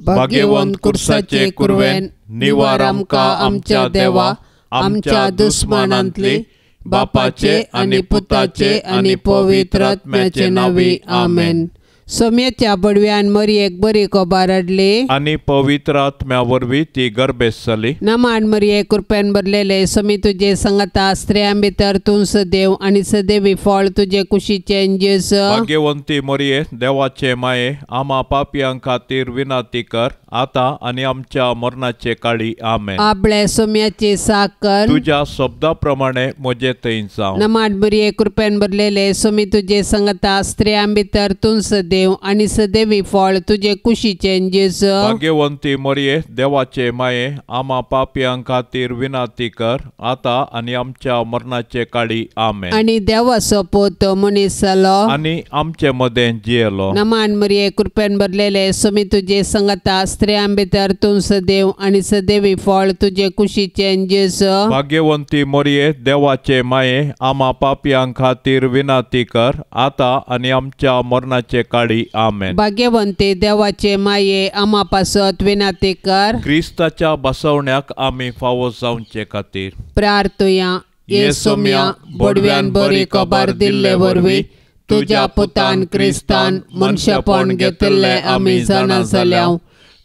भाग्यवंत कुर्साचे कुरवेन निवार आमकां आमच्या देवा आमच्या दुस्मानांतली बापाचे आनी पुताचे आनी पवित्र आत्म्याचे नांवी आमेन. सोम्याच्या बडव्यान मरयेक बरी खबर हाडली आनी पवित्र आत्म्या वरवीं ती गर्भेस्त जाली. नमान मरये कृपेन भरलेले सोमी तुजे संगता स्त्रियां भितर तूं सदैव आनी सदैवी फळ तुजे कुशीचें जेजू. भाग्यवंती मरये देवाचे माये आमा पापयां खातीर विनंती कर आतां आनी आमच्या मरणाचे काळी आमेन. आपले सोम्याची साकर तुज्या शब्दा प्रमाणे म्हजे थंय जावं. नमान मरये कृपेन भरलेले सोमी तुजे संगता स्त्रियां भितर तूं सदैव आनी सदैवी फळ तुजे कुशीचें जेजू. भाग्यवंती मरये देवाचे माये आमा पापयां खातीर विनंती कर आतां आनी आमच्या मरणाचे काळी आमेन. आनी देवाचो पूत मनीस जालो आनी आमचे मदें जियेलो. नमान मरये कृपेन भरलेले सोमी तुजे संगता स्त्रियां भितर तूं सदैव आनी सदैवी फळ तुजे कुशीचें जेजू. भाग्यवंती मरये देवाचे माये आमा पापयां खातीर विनंती कर आतां आनी आमच्या मरणाचे काळी आमेन. भाग्यवंती देवाचे माये आमा पासत विनंती कर. क्रिस्ताच्या बसवण्याक आमी फावो जावचे खातीर प्रार्थुया. ये सोम्या बडव्यान बरी खबर दिल्ले वरवीं तुज्या पुतान क्रिस्तान मनशापण घेतिल्लें आमी जाणा जाल्या.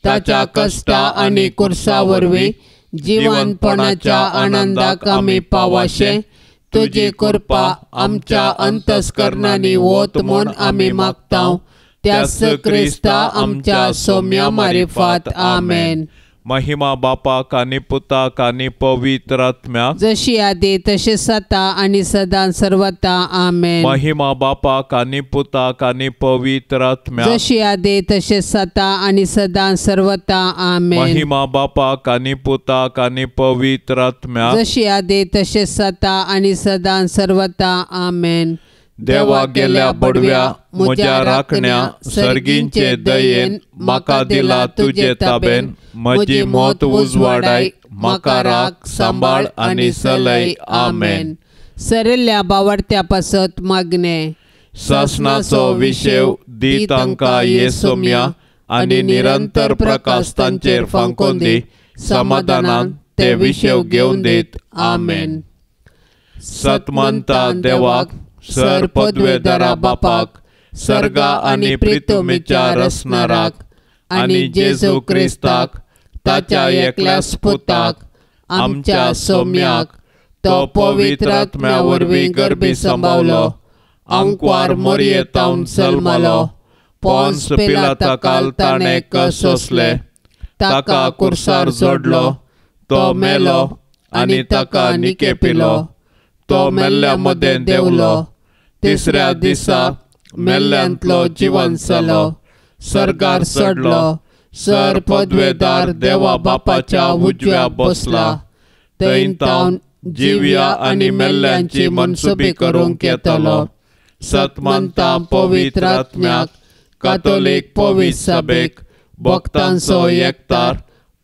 ताच्या कश्टा आनी कुर्सा वरवीं जिवनपणाच्या आनंदाक आमी पावाशें तुजी कृपा आमच्या अंतस्करणांनी वत म्हूण आमी मागता. त्याच क्रिस्ता आमच्या सोम्या मारिफात आमेन. महिमा बापाक आनी पुताक आनी पवित्र आत्म्याक जशी आदी तशी सता आनी सदां सर्वता आमेन. महिमा बापाक आनी पुताक आनी पवित्र आत्म्याक जशी आदी तशी सता आनी सदां सर्वता आमेन. महिमा बापाक आनी पुताक आनी पवित्र आत्म्याक जशी आदी तशी सता आनी सदां सर्वता आमेन. देवा गेल्या बडव्या म्हज्या राखण्या सर्गींचे दयेन म्हाका दिला तुजे ताबेन म्हजी मौत उजवाडाय म्हाका राख सांबाळ आनी सलय आमेन. सरिल्ल्या बावडत्या पासत मागणे. सासणाचो विशेव दी तांकां येसोम्या आनी निरंतर प्रकाश तांचेर फांकोन दी समाधानान ते विशेव घेवन दीत आमेन. सतमंता देवाक सर पदवेदारा बापाक सर्गा आनी प्रितुमीच्या रसनाराक आनी जेजू क्रिस्ताक ताच्या एकल्याच पुताक आमच्या सोम्याक तो पवित्र आत्म्या वरवीं गर्भी सांबावलो आंकवार मरयेतावन जल्मलो पोन्स पिलाता काल ताणें सोंसले ताका कुर्सार जोडलो तो मेलो आनी ताका निकेपिलो तो मेल्ल्या मदें देंवलो तिसऱ्या दिसा मेल्ल्यांतलो जिवन जालो सर्गार चडलो सर पदवेदार देवा बापाच्या उजव्या बसला थंय तावन जिव्या आनी मेल्ल्यांची मनसुबी करूंक येतलो. सतमंता पवित्र आत्म्याक कातोलीक पवित्र सभेक भक्तांचो एकतार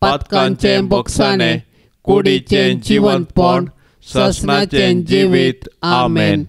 पातकांचें बोगसाणें कुडीचें जिवंतपण ससनाचें जिवीत आमेन.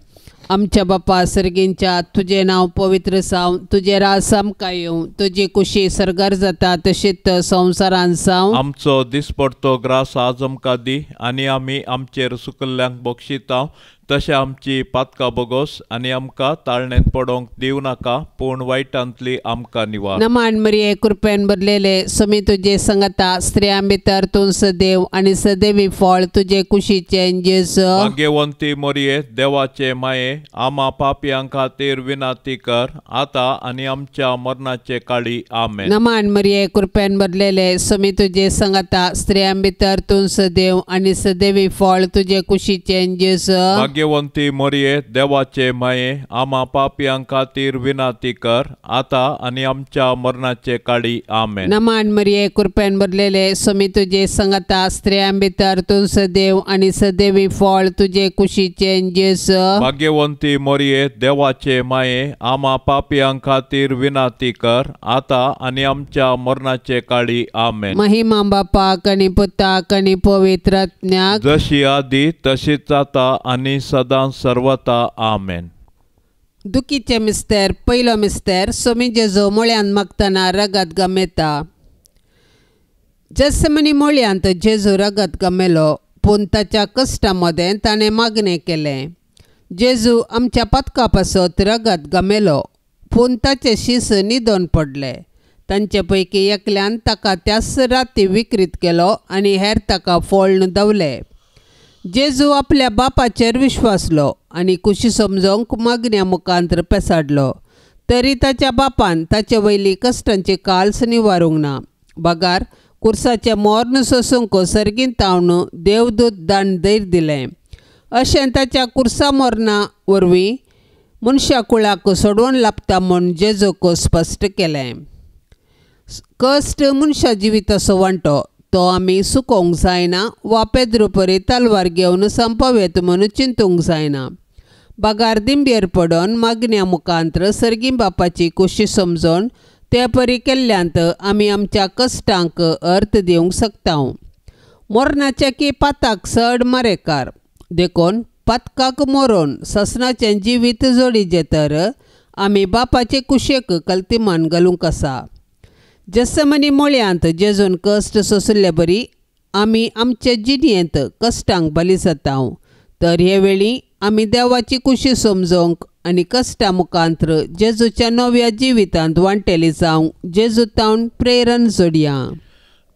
आमच्या बापा सर्गींच्या तुजें नांव पवित्र जावं तुजें राज आमकां येवं तुजी कुशी सर्गार जाता तशीच संवसारांत जावं. आमचो दिसपडतो ग्रास आज आमकां दी आनी आमी आमचेर सुकल्ल्यांक बक्षिता तशें आमची पातकां बोगोस आनी आमकां ताळणेंत पडोवंक दिवं नाका पूण वायटांतली आमकां निवार. नमान मरिये कृपेन भरलेले सोमी तुजे संगता स्त्रियां भितर तूं सदैव आनी सदैवी फळ तुजे कुशीचें जेजू. भाग्यवंती मरिये देवाचे माये आमा पापयां खातीर विनंती कर आतां आनी आमच्या मरणाचे काळी आमेन. नमान मरिये कृपेन भरलेले सोमी तुजे संगता स्त्रियां भितर तूं सदैव आनी सदैवी फळ तुजे कुशीचें जेजू. भाग्यवंती मरिये देवाचे माये आमा पापयां खातीर विनंती कर आतां आनी आमच्या मरणाचे काळी आमेन. नमान मरिये कृपेन भरलेले सोमी तुजे संगता स्त्रियां भितर तूं सदैव आनी सदैवी फळ तुजे कुशीचें जेजू. भाग्यवंती मरिये देवाचे माये आमा पापयां खातीर विनंती कर आतां आनी आमच्या मरणाचे काळी आमेन. महिमा बापाक आनी पुताक आनी पवित्र आत्म्याक जशी आदी तशीच आतां आनी सदां सर्वता आमेन. दुखीचे मिस्तेर पयलो मिस्तेर सोमी जेजू मुळ्यान मागतना रगत गमेता. जेत्सेमनी मोळयांत जेजू रगत गमेलो, पूण ताच्या कश्टा मदें ताणें मागणें केलें. जेजू आमच्या पातका पासत रगत गमेलो, पूण ताचे शीस न्हिदोन पडले. तांचे पैकी एकल्यान ताका त्याच राती विक्रीत केलो आनी हेर ताका फोळ्ण दवले. जेजू आपल्या बापाचेर विश्वासलो आनी कुशी समजोवंक मागण्या मुखांत पेसाडलो, तरी ताच्या बापान ताचे वयली कश्टांची काल्स निवारूंक ना. बगार कुर्साचें मोर्न सोसूंक सर्गींत तावन देवदूत दान धैर्य दिलें. अशें ताच्या कुर्सा मोर्ना वरवीं मनशा कुळाक सोडोवन लाबता म्हूण जेजूक स्पश्ट केलें. कश्ट मनशा जिविताचो वांटो, तो आमी सुकोवंक जायना वा पेद्रू परी तलवार घेवन संपवेत म्हूण चिंतूंक जायना. बगार दिंबेर पडोन मागण्या मुखांत सर्गी बापाची कुशी समजून ते परी केल्ल्यांत आमी आमच्या कश्टांक अर्थ दिवंक शकता. मोरणाच्या की पाताक चड मारेकार, देखून पातकाक मोरोन ससनाचें जिवीत जोडीचें तर आमी बापाचे कुशेक कल्तिमान घालूंक आसा. जेत्सेमनी मोळयांत जेजून कश्ट सोंशिल्ले बरी आमी आमचे जिणेंत कश्टांक बली जाता. तर हे वेळी आमी देवाची कुशी समजोवंक आनी कश्टा मुखांत जेजूच्या नव्या जिवितांत वांटेली जावंक जेजू तावन प्रेरण जोडया.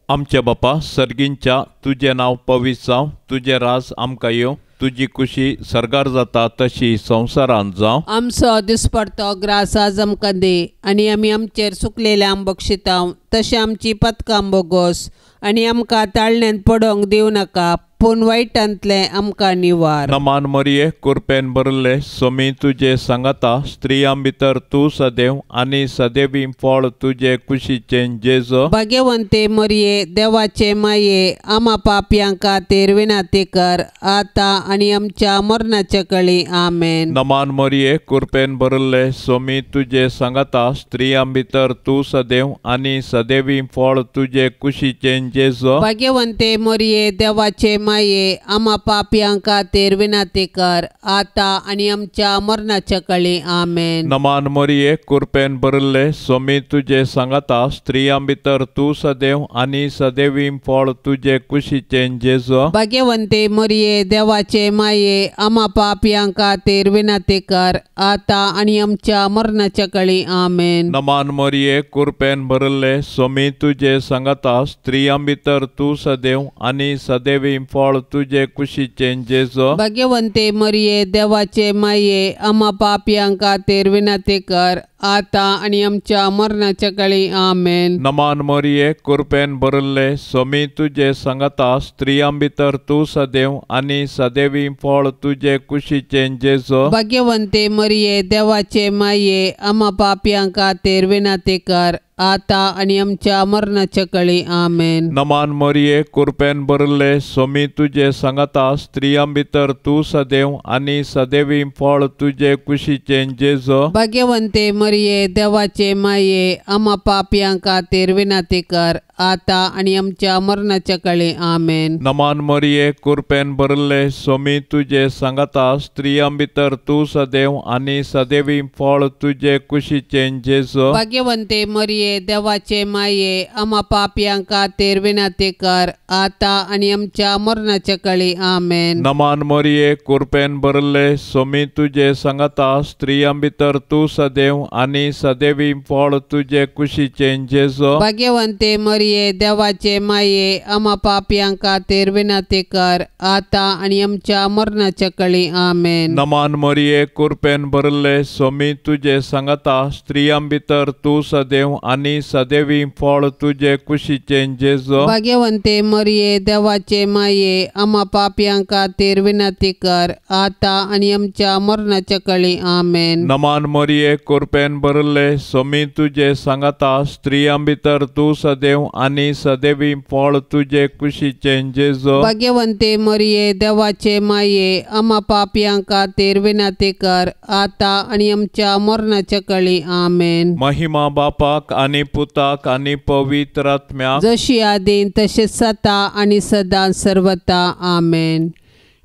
आमच्या बापा सर्गींच्या, तुजें नांव पवित्र जावं, तुजें राज आमकां येवं, तुजी कुशी सर्गार जाता तशी संवसारांत जावं. आमचो दिसपडतो ग्रास आज आमकां दी आनी आमी आमचेर सुकलेल्यांक बक्षितांव तशें आमची पथकां बोगोस आनी आमकां ताळण्यांत पडोवंक दिवं नाका, पूण वायटांतलें आमकां निवार. नमान मरिये, कुरपेन भरिल्ले, सोमी तुजे सांगाता, स्त्रियां भितर तूं सदैव आनी सदैवी फळ तुजे कुशीचें जेजू. भाग्यवंते मरिये, देवाचे माये, आमा पापयां खातीर विनंती कर आतां आनी आमच्या मरणाच्या कळी. आमेन. नमान मरिये, कुरपेन भरिल्ले, सोमी तुजे सांगाता, स्त्रियां भितर तूं सदैव आनी सदैवी फळ तुजे कुशीचें जेजू. भाग्यवंते मरिये, देवाचे माये, आमा पापयां खातीर विनंती कर आतां आनी आमच्या मरणाच्या कळी. आमेन. नमान मरिये, कुरपेन भरिल्ले, सोमी तुजे सांगाता, स्त्रियां भितर तूं सदैव आनी सदैवी फळ तुजे कुशीचें जेजू. भाग्यवंते मरिये, देवाचे माये, आमा पापयां खातीर विनंती कर आतां आनी आमच्या मरणाच्या कळी. आमेन. नमान मरिये, कुरपेन भरिल्ले, सोमी तुजे सांगाता, स्त्रियां भितर तूं सदैव आनी सदैवी फळ तुजे कुशीचें जेजू. भाग्यवंते मरिये, देवाचे माये, आमा पापयां खातीर विनंती कर आतां आनी आमच्या मरणाच्या कळी. आमेन. नमान मरिये, कुरपेन भरिल्ले, सोमी तुजे सांगाता, स्त्रियां भितर तूं सदैव आनी सदैवी फळ तुजे कुशीचें जेजू. भाग्यवंते मरिये, देवाचे माये, आमा पापयां खातीर विनंती कर आतां आनी आमच्या मरणाच्या कळी. आमेन. नमान मरिये, कुरपेन भरिल्ले, सोमी तुजे सांगाता, स्त्रियां भितर तूं सदैव आनी सदैवी फळ तुजे कुशीचें जेजू. भाग्यवंते मरिये, देवाचे माये, आमा पापयां खातीर विनंती कर आतां आनी आमच्या मरणाच्या कळी. आमेन. नमान मरिये, कुरपेन भरिल्ले, सोमी तुजे सांगाता, स्त्रियां भितर तूं सदैव आनी सदैवी फळ तुजे कुशीचें जेजू. भाग्यवंते मरिये, देवाचे माये, आमा पापयां खातीर विनंती कर आतां आनी आमच्या मरणाच्या कळी. आमेन. नमान मरिये, कुरपेन भरिल्ले, सोमी तुजे सांगाता, स्त्रियां भितर तूं सदैव आनी सदैवी फळ तुजे कुशीचें जेजू. भाग्यवंते मरिये, देवाचे माये, आमा पापयां खातीर विनंती कर आतां आनी आमच्या मरणाच्या कळी. आमेन. नमान मरिये, कुरपेन भरिल्ले, सोमी तुजे सांगाता, स्त्रियां भितर तूं सदैव आनी सदैवी फळ तुजे कुशीचें जेजू. भाग्यवंते मरिये, देवाचे माये, आमा पापयां खातीर विनंती कर आतां आनी आमच्या मरणाच्या कळी. आमेन. नमान मरिये, कुरपेन भरिल्ले, सोमी तुजे सांगाता, स्त्रियां भितर तूं सदैव आनी सदैवी फळ तुजे कुशीचें जेजू. भाग्यवंते मरिये, देवाचे माये, आमा पापयां खातीर विनंती कर आतां आनी आमच्या मरणाच्या कळी. आमेन. महिमा बापाक आनी पुताक आनी पवित्र आत्म्याक, जशी आदीन तशें सता आनी सदां सर्वता. आमेन.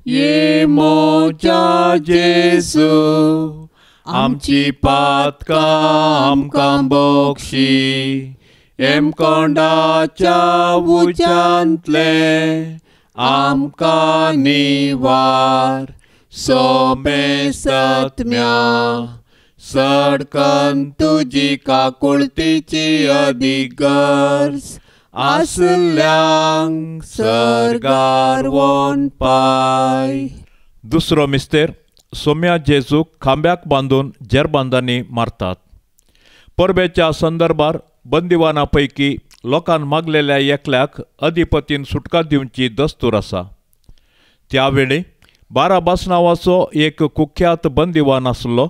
ये मोजा जेजू, आमची पातकां आमकां बक्षी, हेमकोंडाच्या उज्यांतलें आमकां निवार सोमेसत्म्या सडकन तुजी काकुळतीची अदीक गरज आसल्यांक सर्गार वोन पाय. दुसरो मिस्तेर सोम्या जेजूक खांब्याक बांदून जेरबांदांनी मारतात. परबेच्या संदर्भार बंदिवाना पैकी लोकान मागलेल्या एकल्याक अधिपतीन सुटका दिवची दस्तूर आसा. त्या वेळी बाराबास नांवाचो एक कुख्यात बंदिवान आसलो.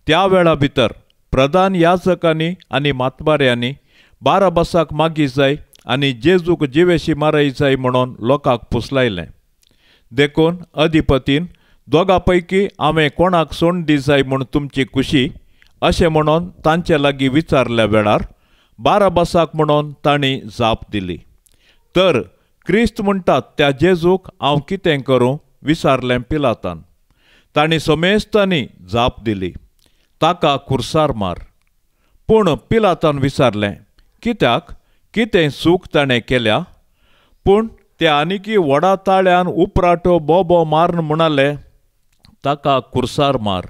त्या वेळा भितर प्रधान याजकांनी आनी मातबाऱ्यांनी बाराबासाक मागी जाय आनी जेजूक जिवेशी मारय जाय म्हणून लोकांक पुसलायलें. देखून अधिपतीन दोगा पैकी हांवें कोणाक सोंड दी जाय म्हूण तुमची खुशी अशें म्हणून तांचे लागीं विचारल्या वेळार बाराबासाक म्हणून तांणी जाप दिली. तर क्रिस्त म्हणटात त्या जेजूक हांव कितें करूं विचारलें पिलातान. तांणी समेस्तांनी जाप दिली, ताका खुर्सार मार. पूण पिलातान विचारलें, कित्याक, कितें चूक ताणें केल्या? पूण ते आनीकी व्हडा ताळ्यान उपराटो बोबो मारून म्हणाले, ताका खुर्सार मार.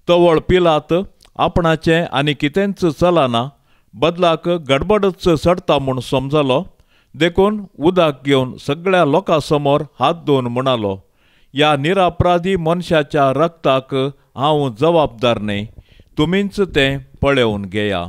तवळ पिलात आपणाचें आनी कितेंच चलना, बदलाक गडबडच चडटा म्हूण समजलो. देखून उदक घेवन सगळ्या लोकां समोर हात धुवन म्हणालो, ह्या निरापराधी मनशाच्या रक्ताक हांव जबाबदार न्हय, तुमीच तें पळोवन घेया.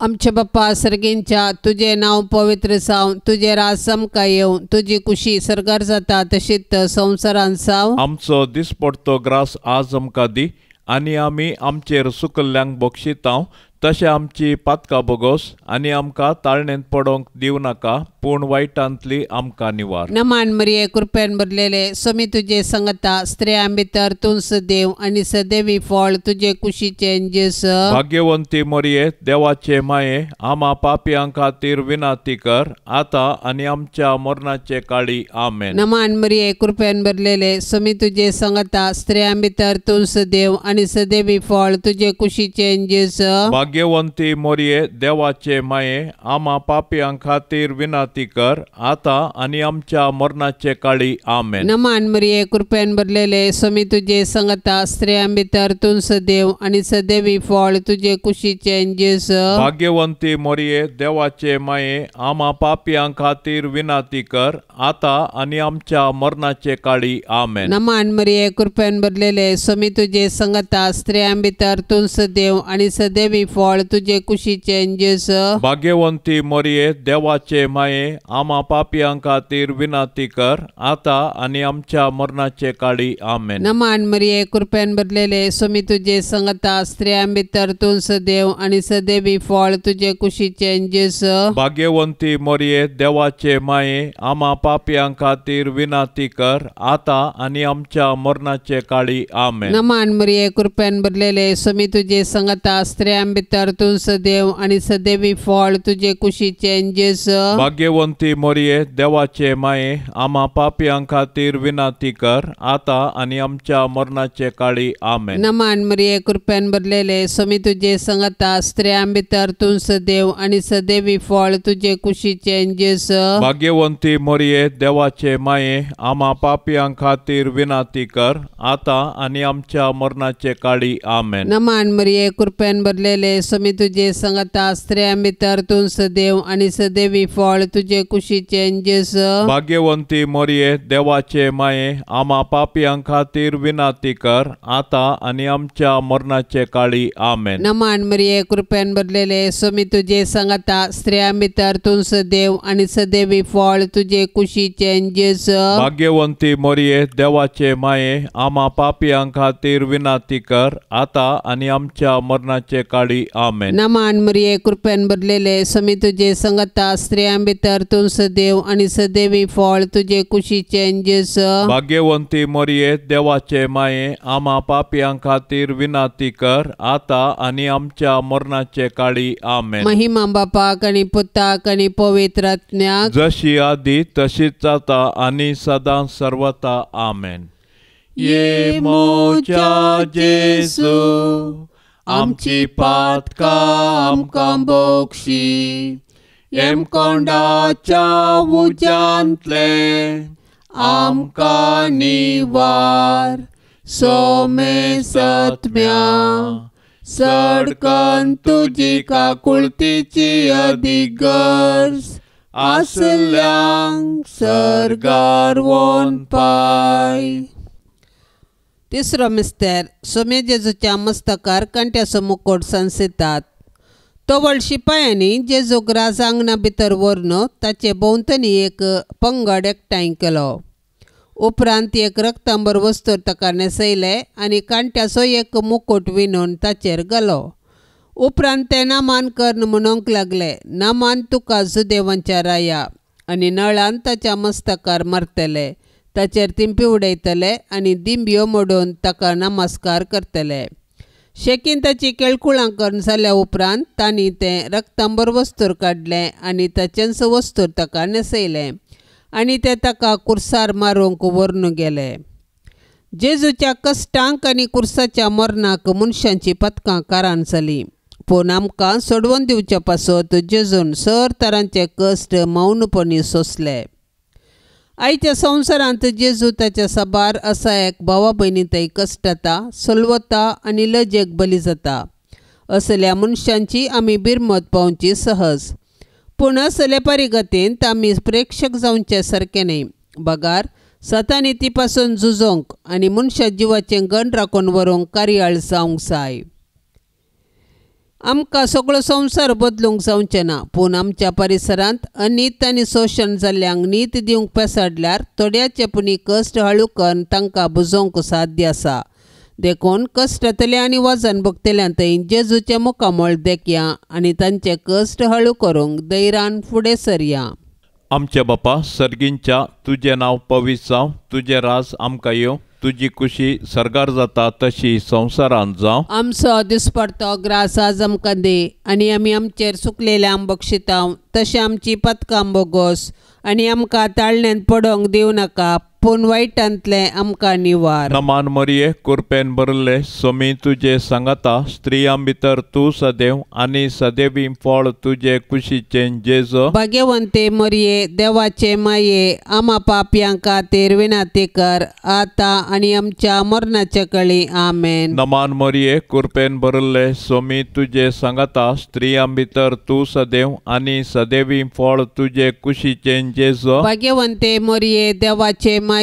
आमचे बाप्पा सर्गींच्या, तुजें नांव पवित्र जावं, तुजें राज आमकां येवं, तुजी कुशी सर्गार जाता तशीच संवसारांत जावं. आमचो दिसपडतो ग्रास आज आमकां दी आनी आमी आमचेर सुकल्ल्यांक बक्षितांव तशें आमची पातकां बोगोस आनी आमकां ताळणेंत पडोवंक दिवं नाका, पूण वायटांतली आमकां निवार. नमान मरिये, कृपेन भरलेले, स्वामी तुजे संगता, स्त्रियां भितर तूं सदैव आनी सदैवी फळ तुजे कुशीचें जेस. भाग्यवंती मरिये, देवाचे माये, आमा पापयां खातीर विनंती कर आतां आनी आमच्या मरणाचे काळी. आमेन. नमान मरिये, कृपेन भरलेले, स्वामी तुजे संगता, स्त्रियां भितर तूं सदैव आनी सदैवी फळ तुजे कुशीचें जेस. भाग्यवंती मोरये, देवाचे माये, आमा पापयां खातीर विनंती कर आतां आनी आमच्या मरणाचे काळी. आमेन. नमान मरिये, कृपेन भरलेले, स्वामी तुजे संगता, स्त्रियां भितर तूं सदैव आनी सदैवी फळ तुजे कुशीचें जेस. भाग्यवंती मोरये, देवाचे माये, आमा पापयां खातीर विनंती कर आतां आनी आमच्या मरणाचे काळी. आमेन. नमान मरिये, कृपेन भरलेले, स्वामी तुजे संगता, स्त्रियां भितर तूं सदैव आनी सदैवी फळ तुजे कुशीचें जेस. भाग्यवंती मोरये, देवाचे माये, आमा पापयां खातीर विनंती कर आतां आनी आमच्या मरणाचे काळी. आमेन. नमान मरिये, कृपेन भरलेले, स्वामी तुजे संगता, स्त्रियां भितर तूं सदैव आनी सदैवी फळ तुजे कुशीचें जेस. भाग्यवंती मोरये, देवाचे माये, आमा पापयां खातीर विनंती कर आतां आनी आमच्या मरणाचे काळी. आमेन. नमान मरिये, कृपेन भरलेले, स्वामी तुजे संगता, स्त्रियां भितर तूं सदैव आनी सदैवी फळ तुजे कुशीचें जेस. भाग्यवंती मोरये, देवाचे माये, आमा पापयां खातीर विनंती कर आतां आनी आमच्या मरणाचे काळी. आमेन. नमान मरिये, कृपेन भरलेले, स्वामी तुजे संगता, स्त्रियां भितर तूं सदैव आनी सदैवी फळ तुजे कुशीचें जेस. भाग्यवंती मोरये, देवाचे माये, आमा पापयां खातीर विनंती कर आतां आनी आमच्या मरणाचे काळी. आमेन. नमान मरिये, कृपेन भरलेले, स्वामी तुजे संगता, स्त्रियां भितर तूं सदैव आनी सदैवी फळ तुजे कुशीचें जेस. भाग्यवंती मोरये, देवाचे माये, आमा पापयां खातीर विनंती कर आतां आनी आमच्या मरणाचे काळी. आमेन. नमान मरिये, कृपेन भरलेले, स्वामी तुजे संगता, स्त्रियां भितर तूं सदैव आनी सदैवी फळ तुजे कुशीचें जेस. भाग्यवंती मोरये, देवाचे माये, आमा पापयां खातीर विनंती कर आतां आनी आमच्या मरणाचे काळी. आमेन. नमान मरिये, कृपेन भरलेले, स्वामी तुजे संगता, स्त्रियां भितर तूं सदैव आनी सदैवी फळ तुजे कुशीचें जेस. भाग्यवंती मोरये, देवाचे माये, आमा पापयां खातीर विनंती कर आतां आनी आमच्या मरणाचे काळी. आमेन. महिमा बापाक आनी पुताक आनी पवित्र आत्म्याक, जशी आदी तशीच आतां आनी सदां सर्वता. आमेन. ये मोजा जेसू, आमची पातकां आमकां बक्षी येमकोंडाच्या उज्यांतले आमकां निवार सोमे सत्म्या सडकन तुजी काकुळतीची अदीक गरज आसल्यांक सर्गार वोन पाय. तिसरो मिस्तेर सोमे जेजूच्या मस्तकार कांट्याचो मुकोट सांसयतात. तवळ शिपायांनी जेजूक राजांगणा भितर व्हरून ताचे भोंवतणी एक पंगड एकठांय केलो. उपरांत एक रक्तांबर वस्तूर ताका न्हेसयलें आनी कांट्याचो एक मुकूट विणून ताचेर घालो. उपरांत ते नामान कर्ण म्हणूंक लागले, नामान तुका जुदेवांच्या राया. आनी नळान ताच्या मस्तकार मारतले, ताचेर तिंपी उडयतले आनी दिंब्यो मोडून ताका नमस्कार करतले. शेकीन ताची केळकुळां करून जाल्या उपरांत तांणी तें रक्तांबर वस्तूर काडलें आनी ताचेंच वस्तूर ताका न्हेसयलें आनी ते ताका कुर्सार मारूंक व्हरून गेले. जेजूच्या कश्टांक आनी कुर्साच्या मरणाक मनशांची पदकां कारान जालीं, पूण आमकां सोडवून दिवचे पासत जेजून सर तरांचे कश्ट मौनपणी सोंसले. आयच्या संवसारांत जेजू ताच्या साबार असा एक भावा भयणी थंय कश्टता, सलवता आनी लजेक बली जाता. असल्या मनशांची आमी बिरमत पावची सहज, पूण असले परिगतींत आमी प्रेक्षक जावचे सारकें न्हय. बगार सतानी ती पासून झुजोंक आनी मनशा जिवाचें गण राखून व्हरूंक कार्याळ जावंक जाय. आमकां सगळो संवसार बदलूंक जावचें ना, पूण आमच्या परिसरांत अनीत आनी शोशण जाल्ल्यांक नीत दिवंक पेसाडल्यार थोड्याचे पुणी कश्ट हळू करून तांकां बुजोवंक साध्य आसा. देखून कश्टांतले आनी वजन भोगतल्यां थंय जेजूचें मुखामळ देखया आनी तांचे कश्ट हळू करूंक धैर्यान फुडें सरया. आमच्या बापा सर्गींच्या, तुजें नांव पवित्र जावं, तुजें राज आमकां येवं, तुजी कुशी सर्गार जाता तशी संवसारांत जावं. आमचो दिसपडतो ग्रास आज आमकां दी आनी आमी आमचेर सुकलेल्या बक्षितांव तशें आमची पदकां बोगोस आनी आमकां ताळण्यांत पडोवंक दिवं नाका, पूण वायटांतलें आमकां निवार. नमान मरिये, कुरपेन भरले, सोमी तुजे सांगाता, स्त्रियां भितर तूं सदैव आनी सदैवी फळ तुजे कुशीचें जेजो. भाग्यवंते मरिये, देवाचे माये, आमा पापयां खातीर विनंती कर आतां आनी आमच्या मरणाच्या कळी. आमेन. नमान मरिये, कुरपेन भरले, सोमी तुजे सांगाता, स्त्रियां भितर तूं सदैव आनी सदैवी फळ तुजे कुशीचें जेजो. भाग्यवंते मरिये, देवाचे माये,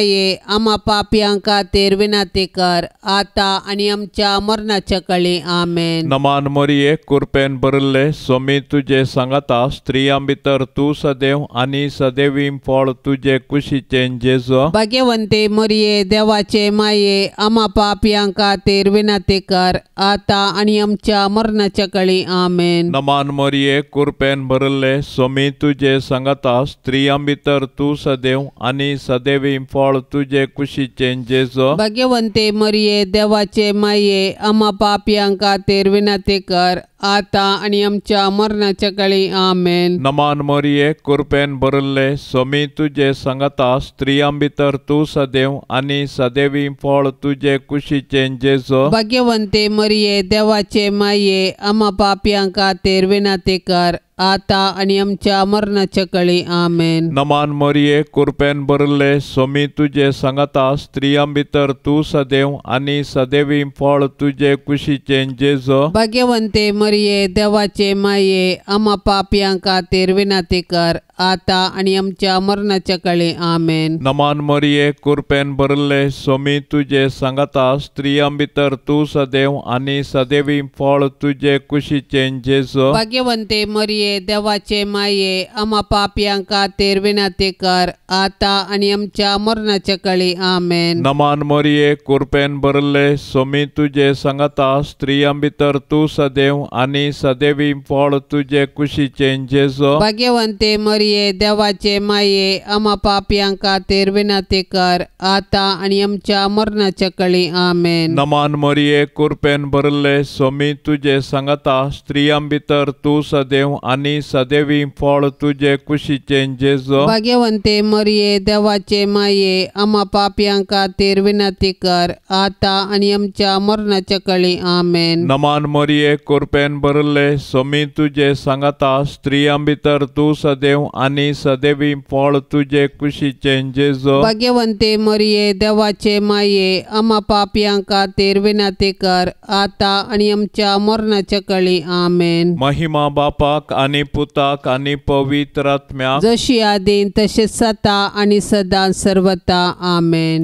आमा पापयां खातीर विनंती कर आतां आनी आमच्या मरणाच्या कळी. आमेन. नमान मरिये, कुरपेन भरले, सोमी तुजे सांगाता, स्त्रियां भितर तूं सदैव आनी सदैवी फळ तुजे कुशीचें जेजो. भाग्यवंते मरिये, देवाचे माये, आमा पापयां खातीर विनंती कर आतां आनी आमच्या मरणाच्या कळी. आमेन. नमान मरिये, कुरपेन भरले, सोमी तुजे सांगाता, स्त्रियां भितर तूं सदैव आनी सदैवी फळ तुजे कुशीचें जेजो. भाग्यवंते मरिये, देवाचे माये, आमा पापयां खातीर विनंती कर आतां आनी आमच्या मरणाच्या कळी. आमेन. नमान मरिये, कुरपेन भरले, सोमी तुजे सांगाता, स्त्रियां भितर तूं सदैव आनी सदैवी फळ तुजे कुशीचें जेजो. भाग्यवंते मरिये, देवाचे माये, आमा पापयां खातीर विनंती कर आतां आनी आमच्या मरणाच्या कळी. आमेन. नमान मरिये, कुरपेन भरले, सोमी तुजे सांगाता, स्त्रियां भितर तूं सदैव आनी सदैवी फळ तुजे कुशीचें जेजो. भाग्यवंते मरिये, देवाचे माये, आमा पापयां खातीर विनंती कर आतां आनी आमच्या मरणाच्या कळी. आमेन. नमान मरिये, कुरपेन भरले, सोमी तुजे सांगाता, स्त्रियां भितर तूं सदैव आनी सदैवी फळ तुजे कुशीचें जेजो. भाग्यवंते मरिये, देवाचे माये, आमा पापयां खातीर विनंती कर आतां आनी आमच्या मरणाच्या कळी. आमेन. नमान मरिये, कुरपेन भरले, सोमी तुजे सांगाता, स्त्रियां भितर तूं सदैव आनी सदैवी फळ तुजे कुशीचें जेजो. भाग्यवंते मरिये, देवाचे माये, आमा पापयां खातीर विनंती कर आतां आनी आमच्या मरणाच्या कळी. आमेन. नमान मरिये, कुरपेन भरले, सोमी तुजे सांगाता, स्त्रियां भितर तूं सदैव आनी सदैवी फळ तुजे कुशीचें जेजू. भाग्यवंते मरिये देवाचे माये आमा पापयां खातीर विनंती कर आतां आनी आमच्या मरणाच्या कळी. आमेन. नमान मरिये कृपेन भरले स्वामी तुजे सांगाता, स्त्रियां भितर तूं सदैव आनी सदैवी फळ तुजे कुशीचें जेजू. भाग्यवंते मरिये देवाचे माये आमा पापयां खातीर विनंती कर आतां आनी आमच्या मरणाच्या कळी. आमेन. महिमा बापाक आनी पुताक आनी पवित्र आत्म्याक, जशी आदीन तशें सता आनी सदां सर्वता. आमेन.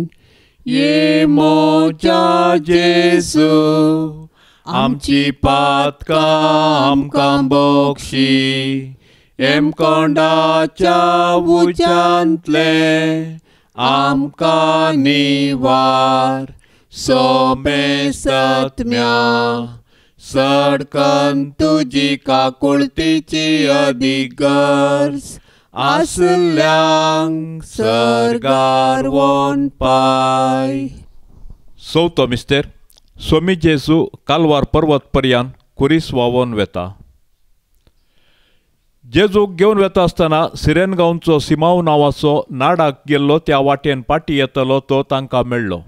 ये मोजा जेजू आमची पातकां आमकां बक्षी, हेमकोंडाच्या उज्यांतले आमकां निवार, सोमेसत्म्या सडकन तुजी काकुळतीची अदीक गरज आसल्यांक सर्गार वोन पाय. चवथो मिस्तेर. स्वामी जेजू कालवार पर्वत पर्यान कुरीस व्हांवोन वेता. जेजूक घेवन वेता आसतना सिरेन गांवचो सिमांव नांवाचो नाडाक गेल्लो त्या वाटेन पाटी येतलो तो तांकां मेळ्ळो.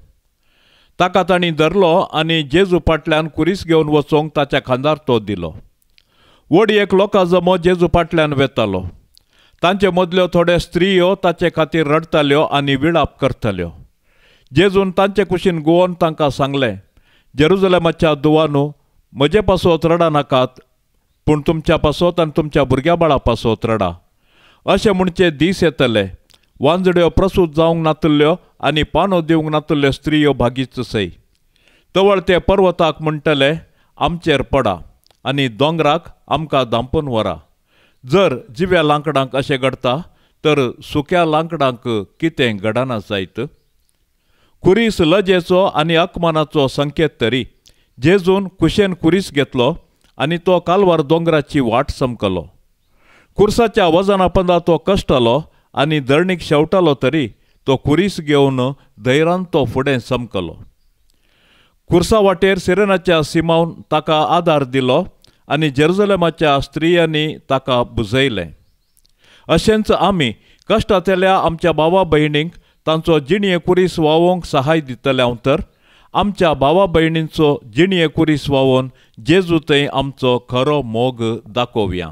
ताका तांणी धरलो आनी जेजू फाटल्यान कुरीस घेवन वचोंक ताच्या खांदार तो दिलो. व्हड एक लोकां जमो जेजू फाटल्यान वेतालो. तांचे मदल्यो थोड्यो स्त्रियो ताचे खातीर रडटाल्यो आनी विळाप करताल्यो. जेजून तांचे कुशीन गोवन तांकां सांगलें, जेरुजलेमाच्या दुवानू म्हजे पासत रडा नाकात, पूण तुमच्या पासत आनी तुमच्या भुरग्या बाळा पासत रडा. अशें म्हणचे दीस येतले, वांजड्यो प्रसूत जावंक नातल्ल्यो आनी पानो दिवंक नातल्ल्यो स्त्रियो भागीच सय. तवळ ते पर्वताक म्हणटले, आमचेर पडा आनी दोंगराक आमकां धांपून व्हरा. जर जिव्या लांकडांक अशें घडटा तर सुक्या लांकडांक कितें घडना जायत. कुरीस लजेचो आनी अकमानाचो संकेत तरी जेजून कुशेन कुरीस घेतलो आनी तो कालवार दोंगराची वाट समकलो. कुर्साच्या वजना पंदा तो कश्टलो आनी धरणीक शेवटालो तरी तो कुरीस घेवन धैरान तो फुडें समकलो. कुर्सा वाटेर सिरेनाच्या सिमावन ताका आदार दिलो आनी जेरुजलेमाच्या स्त्रियांनी ताका बुजयलें. अशेंच आमी कश्टांतल्या आमच्या भावा भयणींक तांचो जिणये कुरीस व्हांवोवंक सहाय दितले हांव तर आमच्या भावा भयणींचो जिणये कुरीस व्हांवोवन जेजू थंय आमचो खरो मोग दाखोवया.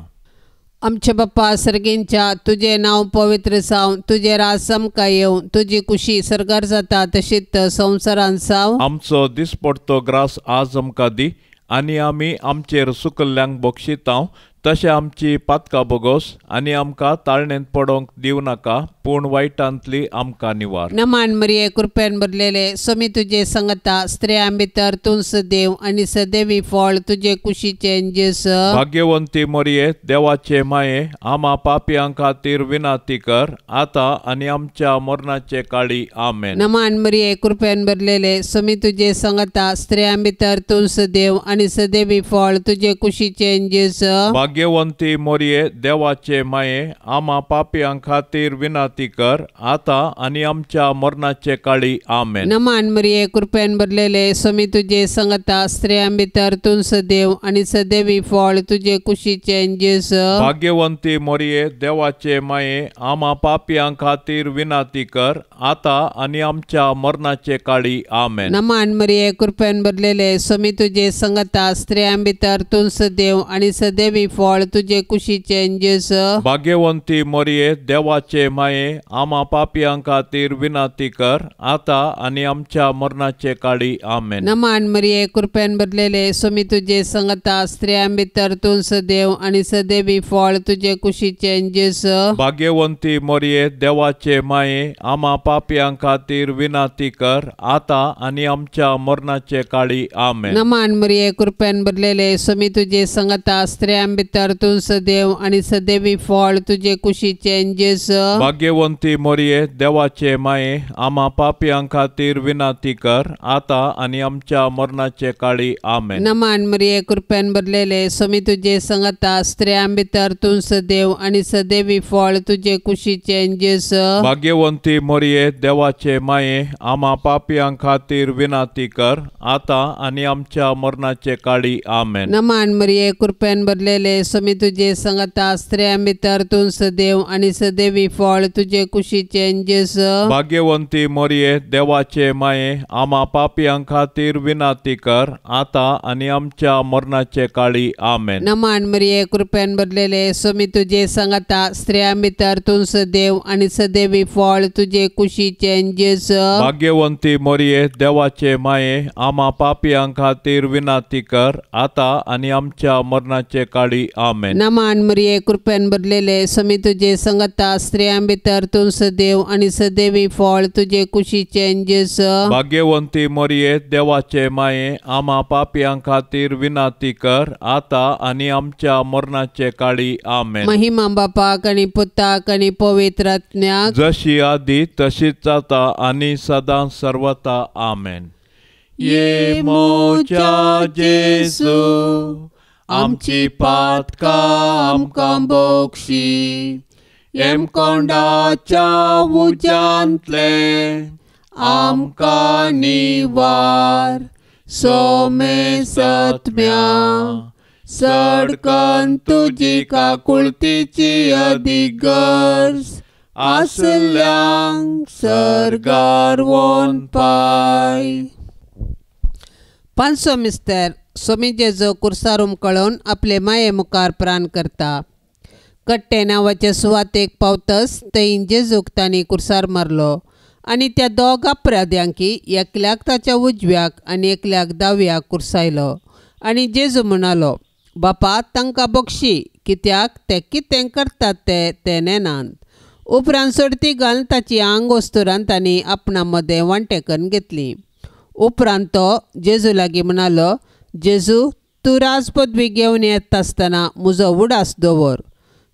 आमच्या बाप्पा सर्गींच्या तुजें नांव पवित्र जावं, तुजें राज आमकां येवं, तुजी कुशी सर्गार जाता तशीच संवसारांत जावं. आमचो दिसपडतो ग्रास आज आमकां दी आनी आमी आमचेर सुकल्ल्यांक बक्षितांव तशें आमची पातकां बोगोस आनी आमकां ताळणेंत पडोंक दिवं नाका, पूण वायटांतली आमकां निवार. नमान मरिये कृपेन भरलेले स्वामी तुजे संगता, स्त्रियां भितर तूं सदैव आनी सदैवी फळ तुजे कुशीचें जेजू. भाग्यवंती मरिये देवाचे माये आमा पापयां खातीर विनंती कर आतां आनी आमच्या मरणाचे काळी. आमेन. नमान मरिये कृपेन भरलेले स्वामी तुजे संगता, स्त्रियां भितर तूं सदैव आनी सदैवी फळ तुजे कुशीचें जेजू. भाग्यवंती मरिये देवाचे माये आमा पापयां खातीर विनंती कर आतां आनी आमच्या मरणाचे काळी. आमेन. नमान मरिये कृपेन भरलेले स्वामी तुजे संगता, स्त्रियां भितर तूं सदैव आनी सदैवी फळ तुजे कुशीचें जेजू. भाग्यवंती मरिये देवाचे माये आमा पापयां खातीर विनंती कर आतां आनी आमच्या मरणाचे काळी. आमेन. नमान मरिये कृपेन भरलेले स्वामी तुजे संगता, स्त्रियां भितर तूं सदैव आनी सदैवी फळ तुजे कुशीचें जेजू. भाग्यवंती मरिये देवाचे माये आमा पापयां खातीर विनंती कर आतां आनी आमच्या मरणाचे काळी. आमेन. नमान मरिये कृपेन भरलेले स्वामी तुजे संगता, स्त्रियां भितर तूं सदैव आनी सदैवी फळ तुजे कुशीचें जेजू. भाग्यवंती मरिये देवाचे माये आमा पापयां खातीर विनंती कर आतां आनी आमच्या मरणाचे काळी. आमेन. नमान मरिये कृपेन भरलेले स्वामी तुजे संगता, स्त्रियां भितर तूं सदैव आनी सदैवी फळ तुजे कुशीचें जेजू. भाग्यवंती मरिये देवाचे माये आमा पापयां खातीर विनंती कर आतां आनी आमच्या मरणाचे काळी. आमेन. नमान मरिये कृपेन भरलेले स्वामी तुजे संगता, स्त्रियां भितर तूं सदैव आनी सदैवी फळ तुजे कुशीचें जेजू. भाग्यवंती मरिये देवाचे माये आमा पापयां खातीर विनंती कर आतां आनी आमच्या मरणाचे काळी. आमेन. नमान मरिये कृपेन भरलेले भरलेले स्वामी तुजे संगता स्त्रियां भितर तूं सदैव आनी सदैवी फळ तुजे कुशीचें जेजू। भाग्यवंती मरिये देवाचे माये आमा पापयां खातीर विनंती कर आतां आनी आमच्या मरणाचे काळी आमेन। नमन मरिये कृपेन भरलेले स्वामी तुजे संगता स्त्रियां भितर तूं सदैव आनी सदैवी फळ तुजे कुशीचें जेजू। भाग्यवंती मरिये देवाचे माये आमा पापयां खातीर विनंती कर आतां आनी आमच्या मरणाचे काळी आमेन। नमन मरिये कृपेन भरलेले स्वामी तुजे संगता स्त्रियां भितर तूं सदैव आनी सदैवी फळ तुजे कुशीचें जेजू। भाग्यवंती मरिये देवाचे माये आमा पापयां खातीर विनंती कर आतां आनी आमच्या मरणाचे काळी आमेन। महिमा बापाक आनी पुताक आनी पवित्र आत्म्याक, जशी आदी तशीच आतां आनी सदां सर्वता आमेन। ये मोजा जेजू आमची पातकां आमकां बोक्षी, येमकोंडाच्या उज्यांतले आमकां निवार, सोमे सत्म्या सडकन तुजी काकुळतीची अदीक गरज आसल्यांक सर्गार वोन पाय। पांचसो मिस्तर स्वामी जेजू कुर्सार उमकळून आपले माये मुखार प्राण करता। कट्टे नांवाचे सुवातेक पावतच थंय जेजूक तांणी कुर्सार मारलो आनी त्या दोग अपराध्यांकी एकल्याक ताच्या उजव्याक आनी एकल्याक दाव्याक कुर्सायलो आनी जेजू म्हणालो, बापा तांकां बक्षी कित्याक ते कितें करतात ते ते नेनात। उपरांत सोडती घालून ताची आंग वस्तुरान तांणी आपणा मदें वांटे करून घेतली। उपरांत तो जेजू लागीं म्हणालो, जेजू तूं राज पदवी घेवन येता आसतना म्हजो उडास दवर।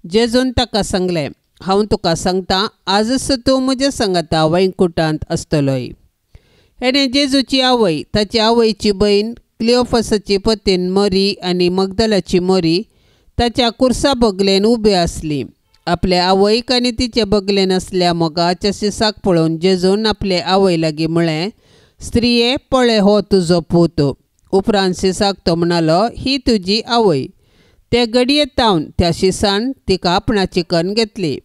जेजून ताका सांगलें, हांव तुका सांगता आजच तूं म्हज्या सांगता वैकुंठांत आसतलोय। हेणें जेजूची आवय, ताची आवयची भयण क्लियोफसाची पतीन मोरी आनी मगदलाची मोरी ताच्या कुर्सा बगलेन उबी आसली। आपले आवयक आनी तिचे बगलेन आसल्या मोगाच्या शिसाक पळोवन जेजून आपले आवय लागीं म्हळें, स्त्रिये पळय हो तुजो पूत। उपरांत शिसाक तो म्हणालो, ही तुजी आवय। ते घडये तावन त्या शिसान तिका आपणाची कन्न घेतली।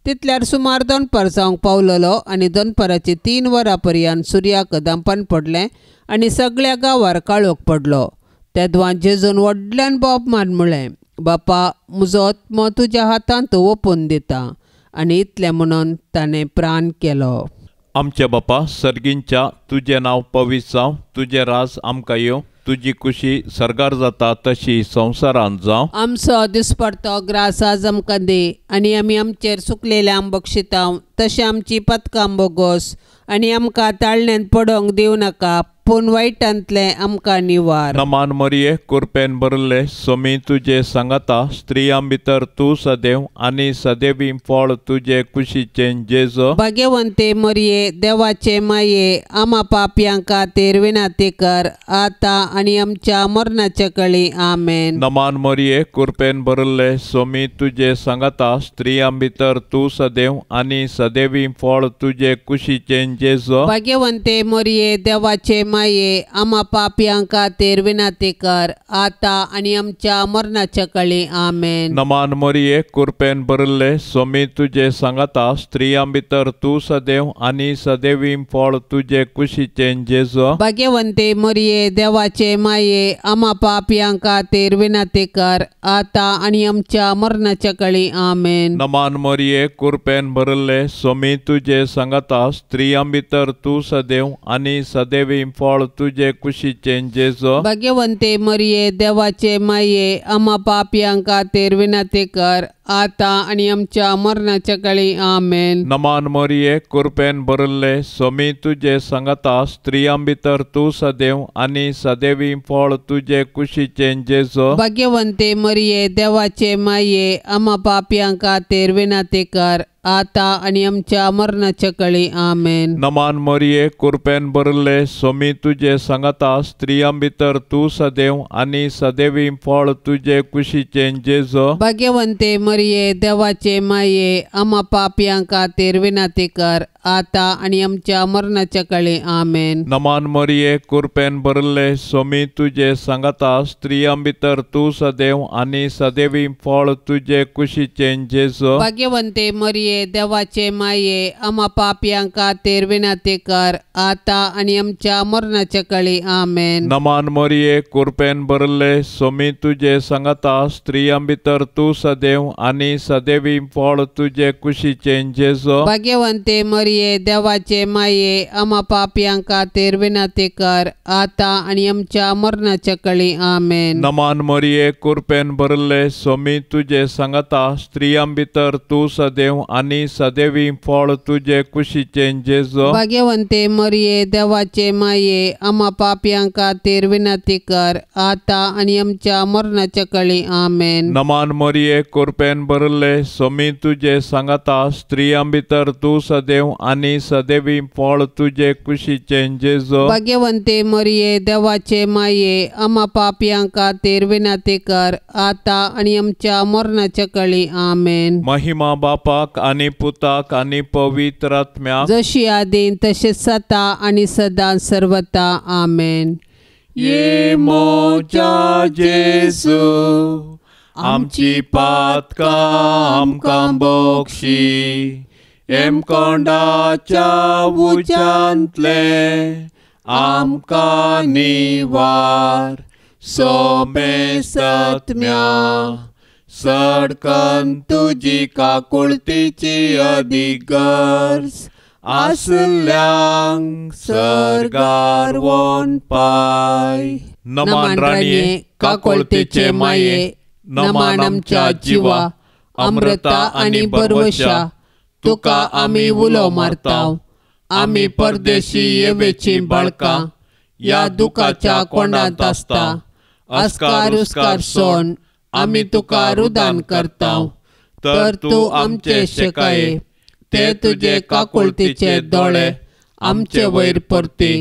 तितल्यार सुमार दनपार जावंक पावलेलो आनी दनपाराची 3 वरां पर्यंत सुर्याक दांपण पडलें आनी सगळ्या गांवार काळोख पडलो। तेदवां जेजून व्हडल्यान बोब मारून म्हळें, बापा म्हजो आत्मो तुज्या हातांत ओंपून दिता। आनी इतलें म्हणून ताणें प्राण केलो। आमच्या बापा सर्गींच्या तुजें नांव पवित्र जावं, तुजें राज आमकां येवं, तुजी कुशी सर्गार जाता तशी संवसारांत जावं। आमचो दिसपडतो ग्रास आज आमकां दी आनी आमी आमचेर सुकलेल्यांक बक्षितांव तशें आमची पथकां बोगोस आनी आमकां ताळण्यांत पडोवंक दिवं नाका पूण वायटांतलें आमकां निवार। नमान मरिये कुरपेन भरले स्वामी तुजे सांगाता, स्त्रियां भितर तूं सदैव आनी सदैवी फळ तुजे कुशीचें जेजू। भाग्यवंते मरिये देवाचे माये आमा पापयां खातीर विनंती कर आतां आनी आमच्या मरणाच्या कळी आमेन। नमान मरिये कुरपेन भरले स्वामी तुजे सांगाता, स्त्रियां भितर तूं सदैव आनी सदैवी फळ तुजे कुशीचें जेजू। भाग्यवंते मरिये देवाचे माये आमा पापयां खातीर विनंती कर आतां आनी आमच्या मरणाच्या कळी आमेन। नमान मरिये कुरपेन भरले स्वामी तुजे सांगाता, स्त्रियां भितर तूं सदैव आनी सदैवी फळ तुजे कुशीचें जेजू। भाग्यवंते मरिये देवाचे माये आमा पापयां खातीर विनंती कर आतां आनी आमच्या मरणाच्या कळी आमेन। नमान मरिये कुरपेन भरले स्वामी तुजे सांगाता, स्त्रियां भितर तूं सदैव आनी सदैवी फळ तुजे कुशीचें जेजू। भाग्यवंते मरिये देवाचे माये आमा पापयां खातीर विनंती कर आतां आनी आमच्या मरणाच्या कळी आमेन। नमान मरिये कुरपेन भरले स्वामी तुजे सांगाता, स्त्रियां भितर तूं सदैव आनी सदैवी फळ तुजे कुशीचें जेजू। भाग्यवंते मरिये देवाचे माये आमा पापयां खातीर विनंती कर आतां आनी आमच्या मरणाच्या कळी आमेन। नमान मरिये कुरपेन भरले स्वामी तुजे सांगाता, स्त्रियां भितर तूं सदैव आनी सदैवी फळ तुजे कुशीचें जेजू। भाग्यवंते मरिये देवाचे माये आमा पापयां खातीर विनंती कर आता आनी आमच्या मरणाच्या काळी. आमेन. नमान मरिये, कुरपेन भरले, सोमी तुजे सांगाता, स्त्रियां भितर तूं सदैव आनी सदैवी फळ तुजे कुशीचें जेजू. भाग्यवंते मरिये, देवाचे माये, आमा पापयां खातीर विनंती कर, आता आनी आमच्या मरणाच्या काळी. आमेन. नमान मरिये, कुरपेन भरले, सोमी तुजे सांगाता, स्त्रियां भितर तूं सदैव आनी सदैवी फळ तुजे कुशीचें जेजू. भाग्यवंते मरिये, देवाचे माये, आमा पापयां खातीर विनंती कर, आता आनी आमच्या मरणाच्या काळी. आमेन. नमान मरिये, कुरपेन भरले, सोमी तुजे सांगाता, स्त्रियां भितर तूं सदैव आनी सदैवी फळ तुजे कुशीचें जेजू. भाग्यवंते मरिये, देवाचे माये, आमा पापयां खातीर विनंती कर, आता आनी आमच्या मरणाच्या काळी. आमेन. नमान मरिये, कुरपेन भरले, सोमी तुजे सांगाता, स्त्रियां भितर तूं सदैव आनी सदैवी फळ तुजे कुशीचें जेजू. भाग्यवंते मरिये, देवाचे माये, आमा पापयां खातीर विनंती कर, आता आनी आमच्या मरणाच्या काळी. आमेन. महिमा बापाक आनी पुताक आनी पवित्र आत्म्याक, जशी आदीन तशें सता आनी सदां सर्वता. आमेन. ये मोजा जेजू, आमची पातकां आमकां बक्षी, हेमकोंडाच्या उज्यांतलें आमकां निवार, सोमे सत्म्या सडकन तुजी काकुळतीची अदीक गरज आसल्यांक सर्गार वोन पाय. नमान राणये, काकुळतीचे माये, नमान आमच्या जिवा, अमृता आनी बरवशा, तुका आमी उलो मारता. आमी परदेशी येवेची बाळकां, ह्या दुखाच्या कोंडांत आसता. अस्कार उस्कार सोण आमी तुका रुदान करता, तर तूं आमचे शेकाये, ते तुजे काकुळतीचे दोळे आमचे वयर परती,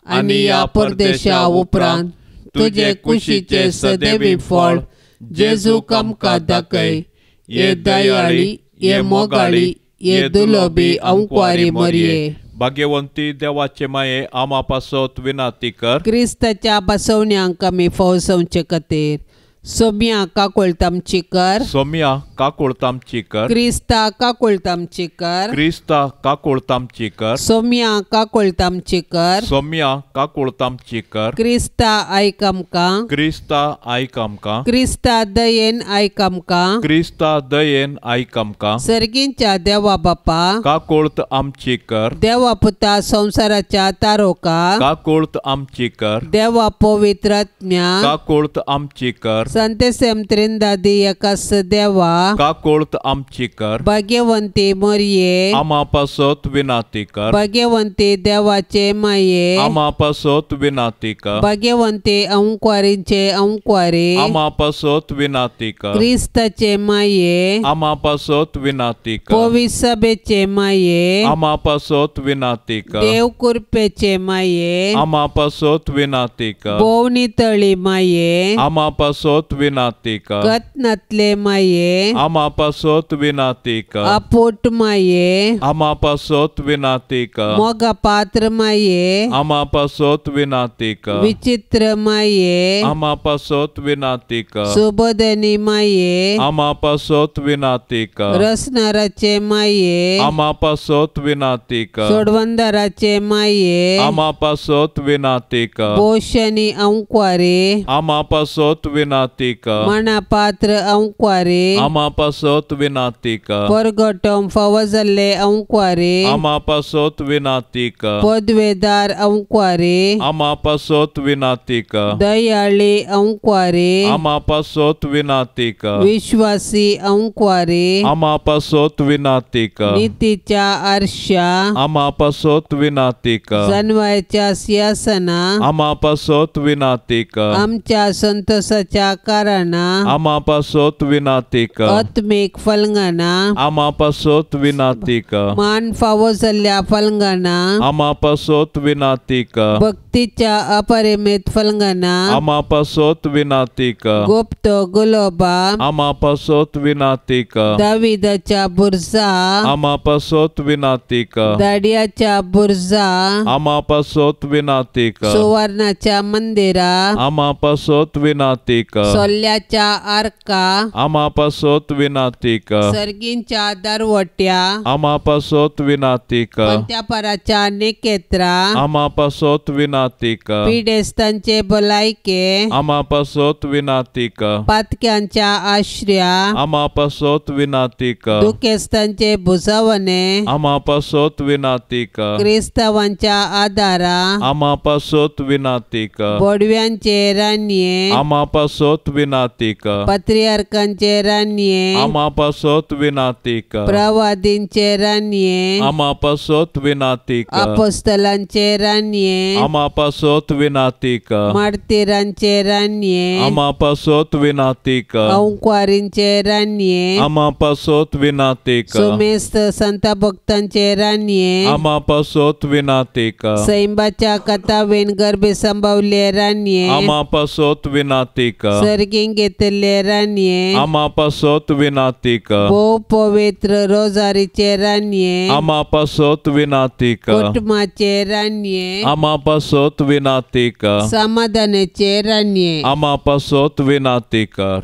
आनी ह्या परदेशा उपरांत तुजे कुशीचे सदैवी फळ जेजूक आमकां दाखय. हे दयाळी, हे मोगाळी, हे दुलोबी अंकवारी मरिये, भाग्यवंती देवाचे माये, आमा पासत विनंती कर. क्रिस्ताच्या बसवण्यांक आमी फौसवचे खातीर सोम्या काकुळतामची कर, सोम्या काकुळतामची कर, क्रिस्ता काकुळतामची कर, क्रिस्ता काकुळतामची कर, सोम्या काकुळतामची कर, सोम्या काकुळतामची कर, क्रिस्ता आयक आमकां, क्रिस्ता आयक आमकां, क्रिस्ता दयेन आयक आमकां, क्रिस्ता दयेन आयक आमकां. सर्गींच्या देवा बापा, काकुळत आमची कर, देवा पुता संवसाराच्या तारोका, काकुळत आमची कर, देवा पवित्र आत्म्या, काकुळत आमची कर, संतेसेम त्रिंदादी एकास देवा, काकुळत आमची कर, भाग्यवंती मरिये, आमा पासत विनंती कर, भाग्यवंती देवाचे माये, आमा पासत विनंती कर, भाग्यवंती अंकवारींचे अंकवारी, आमा पासत विनंती कर, क्रिस्ताचे माये, आमा पासत विनंती कर, पवित्र सभेचे माये, आमा पासत विनंती कर, देव कृपेचे माये, आमा पासत विनंती कर, भोवनी तळी माये, आमा पासत विनंती कर, गतनातले माये, आमा पासत विनंती कर, आपोट माये, आमा पासत विनंती कर, मोगा पात्र माये, आमा पासत विनंती कर, विचित्र माये, आमा पासत विनंती कर, सुबोधनी माये, आमा पासत विनंती कर, रसनाराचे माये, आमा पासत विनंती कर, सोडवंदाराचे माये, आमा पासत विनंती कर, भोशनी अंकवारे, आमा पासत विनंती कर, मना पात्र अंकवारे, आमा पासत विनंती कर, परगटम फावो जाल्ले अंकवारे, आमा पासत विनंती कर, पदवेदार अंकवारे, आमा पासत विनंती कर, दयाळी अंकवारे, आमा पासत विनंती कर, विश्वासी अंकवारे, आमा पासत विनंती कर, नितीच्या आरशा, आमा पासत विनंती कर, जनवायच्या सिंहासना, आमा पासत विनंती कर, आमच्या संतोषाच्या कारणां आमा पासत विनाती कर आत्मीक फलंगणां आमा पासत विनाती कर मान फावो जाल्ल्या फलंगणां आमा पासत विनाती कर भक्तीच्या अपरिमित फलंगणां आमा पासत विनाती कर गुप्त गुलोबा आमा पासत विनाती कर दाविदाच्या बुरजा आमा पासत विनाती कर दाडियाच्या बुरजा आमा पासत विनाती कर सुवर्णाच्या मंदिरा आमा पासत विनाती कर सोल्ल्याच्या आर्का आमा पासत विनाती कर सर्गींच्या दरवट्या आमा पासत विनाती कर पंत्यापराच्या निकेत्रा आमा पासत विनाती कर पिडेस्तांचे भलायके आमा पासत विनाती कर पातक्यांच्या आश्र्या आमा पासत विनाती कर दुखेस्तांचे भुजवणे आमा पासत विनाती कर क्रिस्तावांच्या आदारा आमा पासत विनाती कर बोडव्यांचे रानये आमा पासत विनाती कर पत्रियार्कांचे रानये आमा पासत विनाती कर प्रवादींचे रानये आमा पासत विनाती कर अपोस्तलांचे रानये आमा पासत विनाती कर मार्तीरांचे रानये आमा पासत विनाती कर अंकवारींचे रानये आमा पासत विनाती कर सुमेस्त संत भक्तांचे रानये आमा पासत विनाती कर सैंबाच्या कथावेन गर्भे संभवले रानये आमा पासत विनाती कर सर्गींक घेतिल्ले रानये आमा पासत विनाती कर भोव पवित्र रोजारीचे रानये आमा पासत विनाती कर कुटुंबाचे रानये आमा पासत विनाती कर समाधानाचे रानये आमा पासत विनाती कर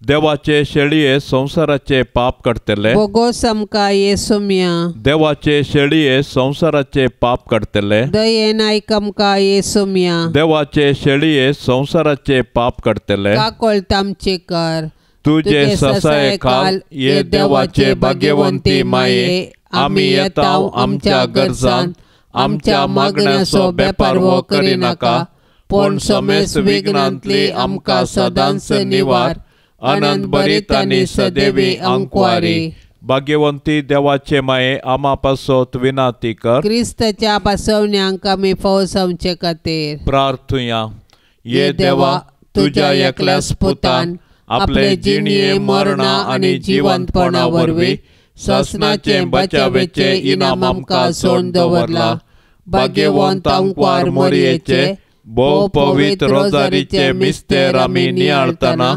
देवाचे शेळये संवसाराचे पाप काडटले बोगोस आमकां येसुम्या देवाचे शेळये संवसाराचे पाप काडटले दयेन आयक आमकां येसुम्या देवाचे शेळये संवसाराचे पाप काडटले काकोळत आमचे कर तुजे ससाये खाल ये देवाचे भाग्यवंती माये आमी येताव आमच्या गरजान आमच्या मागण्याचो बेपारवो करिनाका पूण समेस विघ्नांतली आमकां सदांच निवार अनंत भरीत आनी सदैवी अंकवारी भाग्यवंती देवाचे माये आमा पासत विनाती कर क्रिस्ताच्या पासवण्यांक आमी फौज आमचे खातीर प्रार्थुया ये देवा तुज्या एकल्याच पुतान आपले जिणये मरणा आनी जिवंतपणा वरवीं सासणाचे बचावेचे इनाम आमकां सोडून दवरला भाग्यवंत आंकवार मोरयेचे भोव पवित्र रोजारीचे मिस्तेर आमी नियाळतना